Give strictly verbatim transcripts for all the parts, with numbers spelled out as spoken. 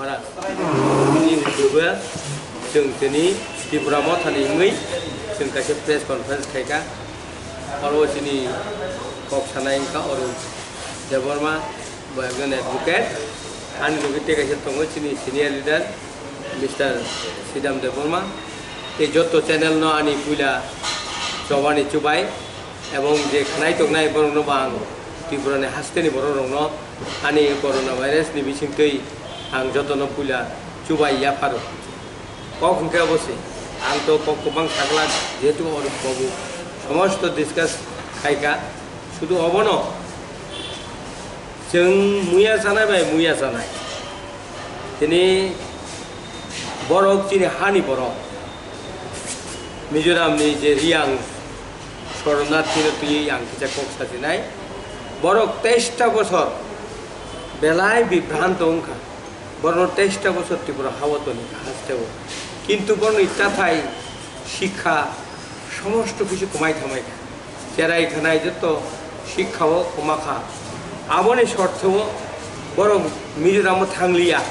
Maharaj, chini Tripura, chwng chini Tipra Mothani wngwi chwng kaisa press conference khaikha. Oro chini kok sanai wngkha Arun Debbarma, bo ekjon advocate. Ani loge tei kaisa tongo chini senior leader, Mister Sidam Debbarma. Tei joto channel no ani puila chobani chubai, ebong je khnai tongnai borokno bo ang Tripura ni hasteni borok rokno ani corona virus ni bisingtwi ang jotono puila chubai yapharo. Kok hwnkhe obo se, ang to kok kwbang saglak, jehetu oro bobo somosto discuss khaikha, sudu obono chwng muya chanai bai muya chanai. Tini borok chini hani borok, Mizoram ni je Riyang Shoronarthi no twiwi ang kisa kok sajinai. Borok teista bosor belai bibhranto wngkha. Borokno teista bosor Tripura hao toni hasteo. Kintu borokni tathai, sikha, somosto kisu kwmai thamai kha. Cherai khanai joto sikha o kwma kha. Aboni sortheo borok Mizoram o thangliya,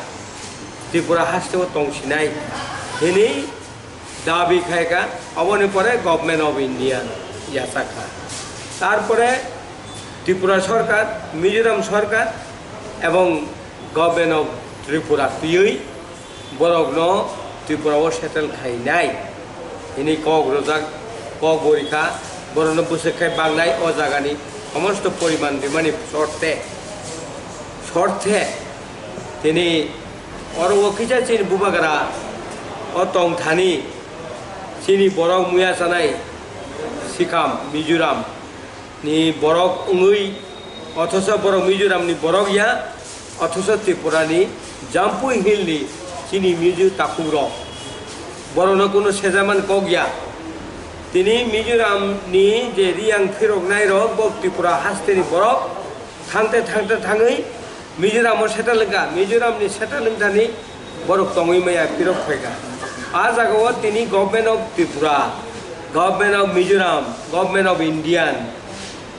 Tripura hasteo tongsinai hinwi dabi khaikha, aboni pore Government of India yachakha. Tarpore Tripura Sarkar, Mizoram Sarkar ebong Government of Tripura twiwi borokno Tripura o settle khainai hinwi kok rwjak, kok bo rikha, borokno bwswk khai bangnai o jagani somosto poriman rimani sorte, sorte tini oro o kisa chini bubagra o tongthani chini borok muya chanai Sikham, Mizoram ni borok wngwi, othoso borok Mizoram ni borok ya, othoso Tripura ni Jampui Hill ni chini Mizo takhuk rok, borokno kuno sejaman kok ya. Tini Mizoram ni je Riyang phiroknai rok bo Tripura haste ni borok, thangte thangte thangwi Mizoram o settle wngkha, Mizoram ni settle wngthani borok tongwi maya phirok phaikha. A jaga o tini Government of Tripura, Government of Mizoram, Government of Indian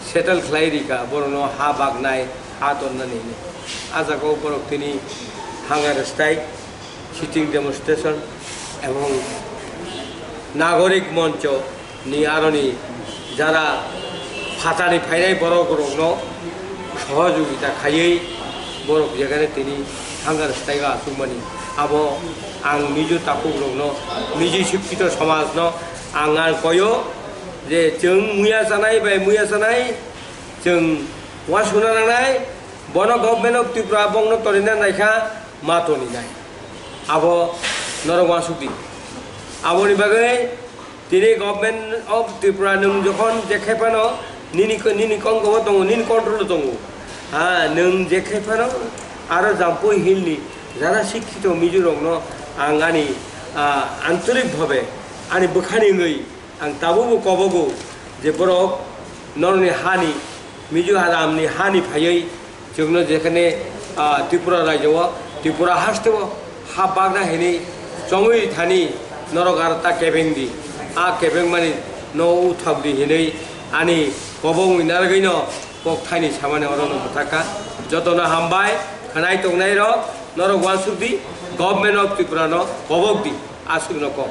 settle khlai rikha, borokno ha baknai, ha tonnani hinwi. A jaga o borok tini hunger strike, sitting demonstration ebong Nagorik Moncho ni aroni jara phatani phainai borok rokno sohojogita khaiwi borok jekhane tini hunger strike o achukmani, abo ang Mizo takhuk rokno, Mizo sikkito somajno ang ang koyo je chwng muya chanai bai muya chanai chwng uansukna nangnai, bono Government of Tripura bongno torina naikha, ma toninai. Abo norok uansuk di. Aboni bagwi tini Government of Tripura nwng jokhon je khe phano nini, nini kongkobo tongo, nini control o tongo. Ha, nwng je khe phano aro Jampui Hill ni jara sikkito Mizo rokno ang ani, ah, antorik bhabe ani bwkhani wngwi ang tabukbo kobogo je borok norokni hani, Mizoramni hani phaiwi chwngno jekhane, ah, Tripura rajyo o, Tripura haste o ha bakna hinwi chongwi thani norok aro ta kebeng di. A kebeng mani no uthok di hinwi ani kobong wngwi narwgwino kok thaini samani orono mwthakha. Jotono hambai, khwnai tongnai rok, norok uansuk di, Government of Tripura no kobok di, aswkno kok.